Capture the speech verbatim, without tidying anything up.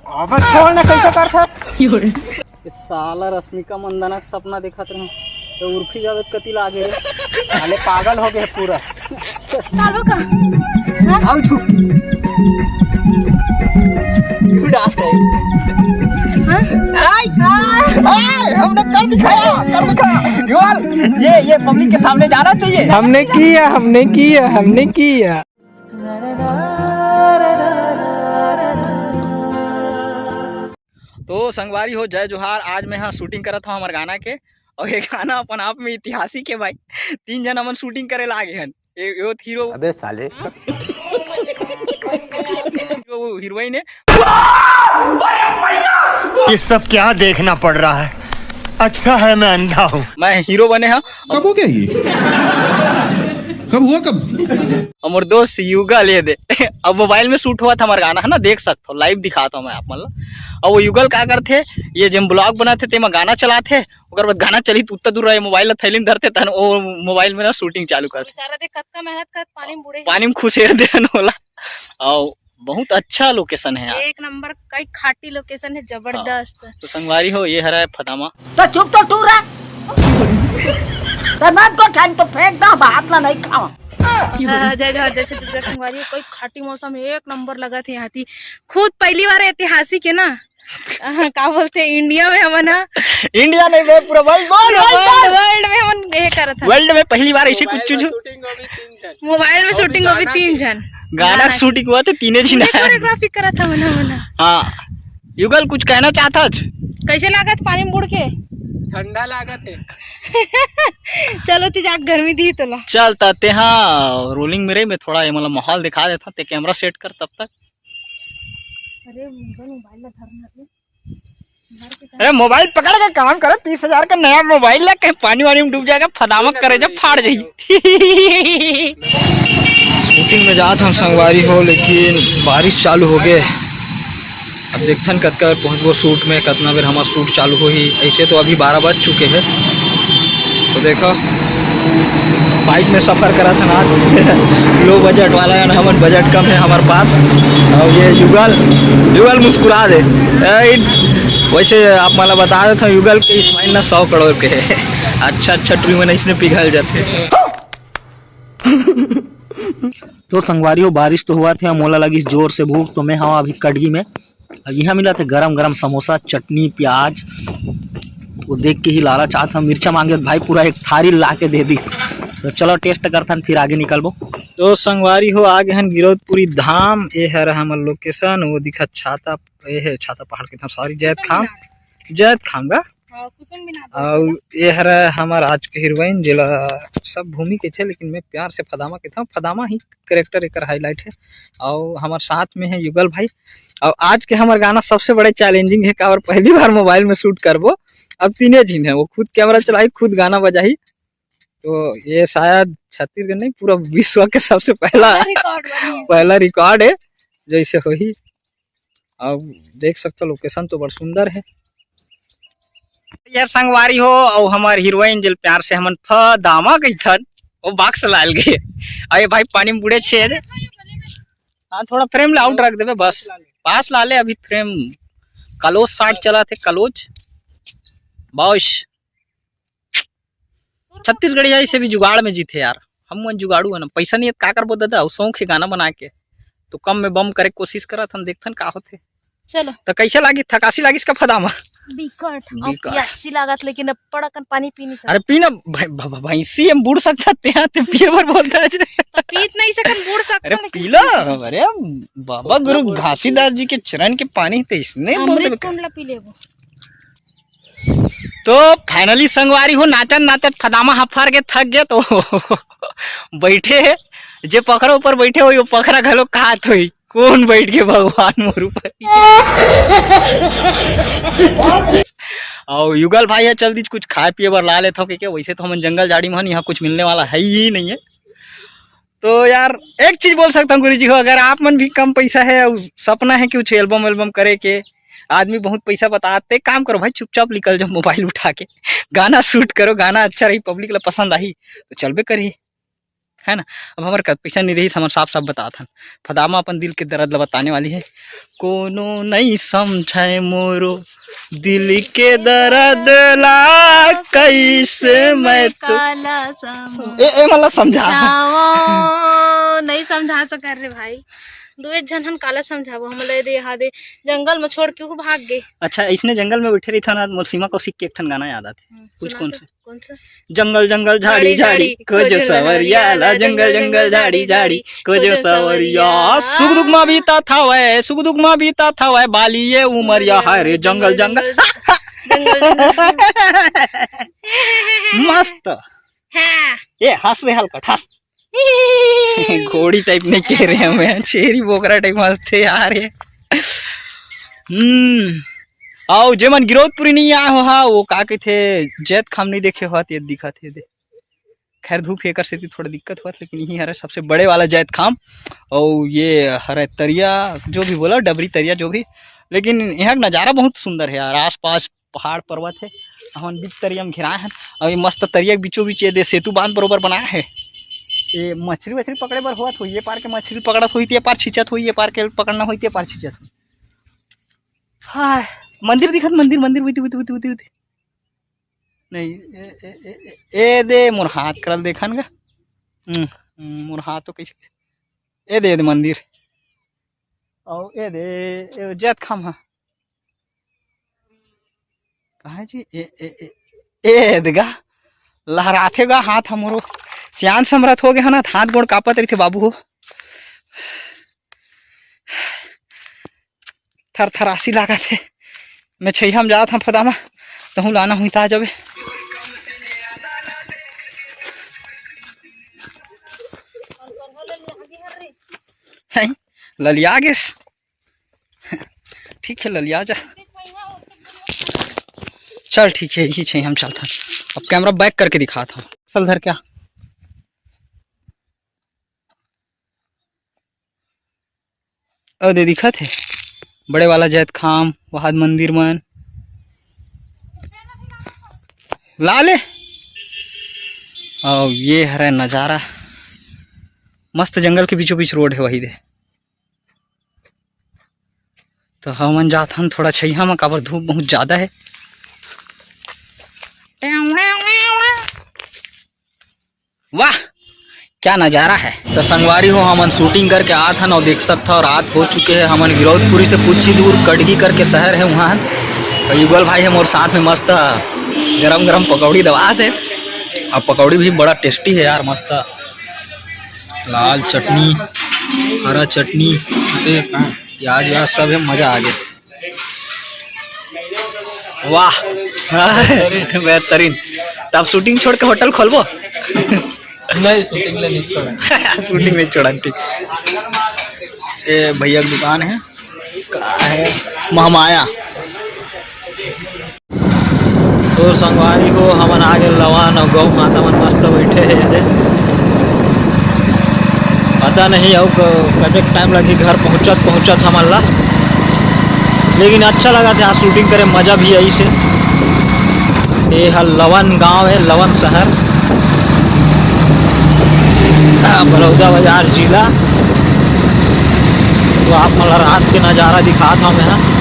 अबे छोड़ ना, कैसे करथस? ये साला रश्मिका मंदाना के सपना देखत रहे, तो उर्फी जावेद कति लागे रे। साले पागल हो गए पूरा। चालू का? हाँ? आओ छू। You dance है। हाँ? आय! आय! आय! हमने कर दिखाया, कर दिखाया। ये, ये पब्लिक के सामने जाना चाहिए। हमने किया, हमने किया, हमने किया। तो संगवारी हो, जय जोहार। आज मैं हा शूटिंग करत हूँ हमर गाना के, और ये गाना अपन आप में ऐतिहासिक है भाई। तीन जन हमन शूटिंग करे लागे हन। ये, ये हीरो, अबे साले। वो हीरोइन है। ये सब क्या देखना पड़ रहा है? अच्छा है मैं अंधा हूँ। मैं हीरो बने हा। कब हो गया ये? कब हुआ, कब? हमर दोस्त युगल ये दे। अब मोबाइल में शूट हुआ था हमारा गाना, है ना, देख सकते हो, लाइव दिखाता हूँ मैं आप मन ला। अब वो युगल का करथे, ये जेम ब्लॉग बनाथे, तेमा गाना चलाथे, ओकर बाद गाना चली तो उत्ता दूर रहे, मोबाइल ला थैली में धरथे, तहन वो मोबाइल में ना शूटिंग चालू करथे। बेचारा देख, कतका मेहनत करत, पानी में बूड़े। पानी में खुसेर देहन ओला। और बहुत अच्छा लोकेशन है यार। एक नंबर, कई खाटी लोकेशन है, जबरदस्त। हाँ। तो संगवारी हो, ये हरा है फदामा। तो चुप तो टूरा। तो मत को ठान तो फेंक दो, हाथ ला नहीं खाओ। हाँ, जय जोहार, जय छत्तीसगढ़ संगवारी, कोई खाटी मौसम एक नंबर लगत है यहाँ थी। खुद पहली बार ऐतिहासिक है ना, हाँ, का बोलते हैं, इंडिया में हमन हा। इंडिया नहीं बे, पूरा वर्ल्ड, वर्ल्ड, पूरा वर्ल्ड, वर्ल्ड, वर्ल्ड। वर्ल्ड में हमन ये करत हन। वर्ल्ड में पहली बार ऐसे कुछ चीज। मोबाइल में शूटिंग होगी तीन जन। मोबाइल में और शूटिंग होगी गाना तीन के। जन। गाना गाना शूटिंग हुआ तो तीने जन पूरे आए। कोरियोग्राफी करत हन, हमन हा। हाँ, युगल कुछ कहना चाहत हच? कैसे लागत पानी में बुड़ के? ठंडा लागत है। चलो ती जाके गर्मी दी तोला। चल त ते हाँ, रोलिंग में रही, मैं थोड़ा ये मतलब माहौल दिखा देता, ते कैमरा सेट कर तब तक। अरे मोबाइल, मोबाइल ला धरना रे। अरे मोबाइल पकड़ के काम करो, तीस हजार का नया मोबाइल ला, कहीं पानी वानी में डूब जाएगा, फदामक करे जब फाड़ जाई। शूटिंग में जात हम संगवारी हो, लेकिन बारिश चालू हो गए। अब देखथन कतका बेर पहुँचबो शूट में, कतना बेर हमार शूट चालू होही। ऐसे तो अभी बारह बज चुके हैं। तो देखो, बाइक में सफर करत हन आज। लो बजट वाला है ना, हमर बजट कम है हमारे पास। और ये युगल, युगल मुस्कुरा दे। ए, वैसे आप मला बता देता हूँ, युगल के स्माइल ना सौ करोड़ के है। अच्छा अच्छा ट्री में इसने पिघल जाते। तो संगवारी हो, बारिश तो हुआ थे, मोला लगी जोर से भूख, तो मैं हवा अभी कटगी में। अब यहाँ मिला थे गरम गरम समोसा, चटनी, प्याज। तो देख के ही लालच आत ह, मिर्चा मांगे भाई, पूरा एक थारी ला के दे दी। तो चलो टेस्ट करथन, फिर आगे निकलबो। तो संगवारी हो, आगे हन गिरौदपुरी धाम। ये हर हमर लोकेशन, वो दिखा छाता, ये है छाता पहाड़ के, सॉरी, जैत खाम, जैत खाम गा। हाँ, कुतुब मीनार। और ये हरा हमार आज के हीरोइन, जेला सब भूमि के थे, लेकिन मैं प्यार से फदामा के था। फदामा ही कैरेक्टर एकर हाईलाइट है। और हमारे साथ में है युगल भाई। और आज के हमारे गाना सबसे बड़े चैलेंजिंग है, काबर पहली बार मोबाइल में शूट करबो। अब तीने झिन है, वो खुद कैमरा चलाई, खुद गाना बजाही। तो ये शायद छत्तीसगढ़ नहीं, पूरा विश्व के सबसे पहला, पहला रिकॉर्ड बनी है। पहला रिकॉर्ड है जैसे होही। अब देख सकते हो, लोकेशन तो बड़ सुंदर है। यार संगवारी हो, और हमार हीरोइन, जिल प्यार से हमन फदामा कहिथन, वो बॉक्स लाल गए। अरे भाई, पानी में बूड़े छेद। हाँ, थोड़ा फ्रेम ले आउट रख देबे बस। पास ला ले, अभी फ्रेम क्लोज शॉट चला थे, क्लोज। बॉस, छत्तीसगढ़िया ऐसे भी जुगाड़ में जीते यार। हम मन जुगाड़ू है ना, पैसा नहीं है, का करबो दादा, अउ शौक है गाना बना के, तो कम में बम करे के कोशिश करत हन, देखथन का होथे। चलो। तो कैसे लागिस, थकासी लागिस का फदामा? बिकट, अउ बिकट। प्यासी लागत, लेकिन अब पड़कन पानी पी नहीं सकत। अरे पी ना, भै-, भ-, भ-, भैंसी हम बूड़ सकत हे, ते पिए बर बोलता है। तो पीत नहीं सकत, बूड़ सकत अरे हन, लेकिन पी लो। अरे बाबा गुरु घासीदास जी के चरण के पानी, तो इसने बोल अमृत देबे। कुंड ला पी लेबो। तो finally संगवारी हो, नाचत नाचत फदामा हफर के थक गए, तो बैठे है, जे पखरा ऊपर बैठे होई, वो पखरा घलो कहात होई, "कौन बैठ के भगवान मोर ऊपर?" और युगल भाई है, चल दीज कुछ खाए पिए बर ला लेथव के, के वैसे तो हमन जंगल झाड़ी में हन, यहाँ कुछ मिलने वाला है ही नहीं है। तो यार, एक चीज बोल सकता हूँ गुरु जी हो, अगर आप मन भी कम पैसा है और सपना है कि कुछ एल्बम वेल्बम करे के, आदमी बहुत पैसा बतात, ते काम करो भाई, चुपचाप निकल जाओ मोबाइल उठा के, गाना शूट करो, गाना अच्छा रही, पब्लिक ला पसंद आही, तो चलबे करही। है ना। अब हमर करा पैसा नहीं रही, हमन साफ साफ बतात हन। फदामा अपन दिल के दर्द ला बताने वाली है। कोनो नहीं समझे मोरो दिल के दर्द ला, कैसे मैं तो काला समझ- ए, ए, मतलब समझा। नहीं समझा सकर रे भाई, दो एक झन हम काला समझाबो, हमला दे हा दे, जंगल में छोड़ के वो भाग गए। अच्छा, इसने जंगल में बैठे रही था ना, मोर सीमा कौशिक के एक ठन गाना याद आते। हम्म, कुछ सुना कौन तो। से? कौन सा? जंगल जंगल झाड़ी झाड़ी, खोजो सवरिया ला, जंगल जंगल झाड़ी झाड़ी, खोजो सवरिया। सुख दुख मा बीता था वै, सुख दुख मा बीता था वै, बाली ये उमरिया, हाय रे जंगल जंगल। जंगल जंगल। मस्त। हाँ। ए, हंस रे हल्का, हंस। घोड़ी टाइप नहीं कह रहे हैं, मैं छेरी बोकरा टाइप हंसते यार ये। हम्म। अउ जेमन गिरौदपुरी नहीं आए हो हा, वो का कहिथे, जैतखाम नहीं देखे हो, ते दिखत हे दे। खैर, धूप हे, एकर सेती थोड़ा दिक्कत होत, लेकिन यही हरे सबसे बड़े वाला जैतखाम। अउ ये हरे तरिया, जो भी बोला, डबरी तरिया जो भी, लेकिन यहाँ का नज़ारा बहुत सुंदर है यार। आसपास पहाड़ पर्वत है, हमन बीच तरिया में घेराए हन। अउ ये मस्त तरिया के बीचों बीच ये दे सेतु बांध बरोबर बनाए है। ये मछली वछली पकड़े बर होत होई, ये पार के मछली पकड़त होई, ते पार छिंचत होई, ये पार के पकड़ना होई, ते पार छिंचत होई। हाय, मंदिर दिखत, मंदिर, मंदिर, उती, उती, उती, उती, उती। नहीं, ए, ए, ए, ए, ए दे मोर हाथ करल देखन गा। हम्म, हम्म, मोर हाथ तो कैसे, ए दे, ए दे मंदिर। अउ ए दे, ए जैतखाम हा। कहाँ जी? ए, ए, ए, ए दे गा, लहराथे गा हाथ हमरो। सियान समरथ हो गए हो ना, हाथ गोड़ कांपत रहिथे बाबू हो। थरथरासी लागत हे। मैं छइहा म जात हंव फदामा, तहूँ लाना हुई ता जबे। हैं, ललिया गेस। ठीक है, ललिया जा। चल ठीक है, इही छइहा म चलत हन। अब कैमरा बैक करके दिखात हंव। असल धर क्या? ओ दे दिखत हे बड़े वाला जैतखाम, वहाद मंदिर मन ला ले। अउ ये हरे नजारा, मस्त जंगल के बीचों बीच रोड हे वही दे। तो हमन जात हन थोड़ा छइहा म, काबर धूप बहुत ज्यादा हे। वाह, क्या नजारा है। तो संगवारी हो, हमन शूटिंग करके आत हन अउ देख सकत हव, रात हो चुके हे। हमन गिरौदपुरी से कुछ ही दूर कटगी करके शहर हे, वहाँ हन। अउ युगल भाई हे मोर साथ में, मस्त गरम गरम पकौड़ी दबात हे। अउ पकौड़ी भी बड़ा टेस्टी हे यार, मस्त लाल चटनी, हरा चटनी, प्याज व्याज सब हे, मजा आ गया। वाह, बेहतरीन। तब शूटिंग छोड़ के होटल खोलबो? नहीं, शूटिंग ले नहीं छोड़ा। शूटिंग नहीं छोड़ा, ठीक। ये भैया की दुकान है, का है, महमाया। तो संगवारी हो, हमन आ गए लवन अउ गौ माता मन मस्त बैठे हे एदे। पता नहीं अउ क-, कतेक टाइम लगही घर पहुँचत पहुँचत हमन ला, लेकिन अच्छा लगा थे आज शूटिंग करे, मजा भी आई से। ये ह लवन गांव है, लवन शहर, बलौदा बाजार जिला। तो आप मन ला रात के नजारा दिखात हंव मैं ह।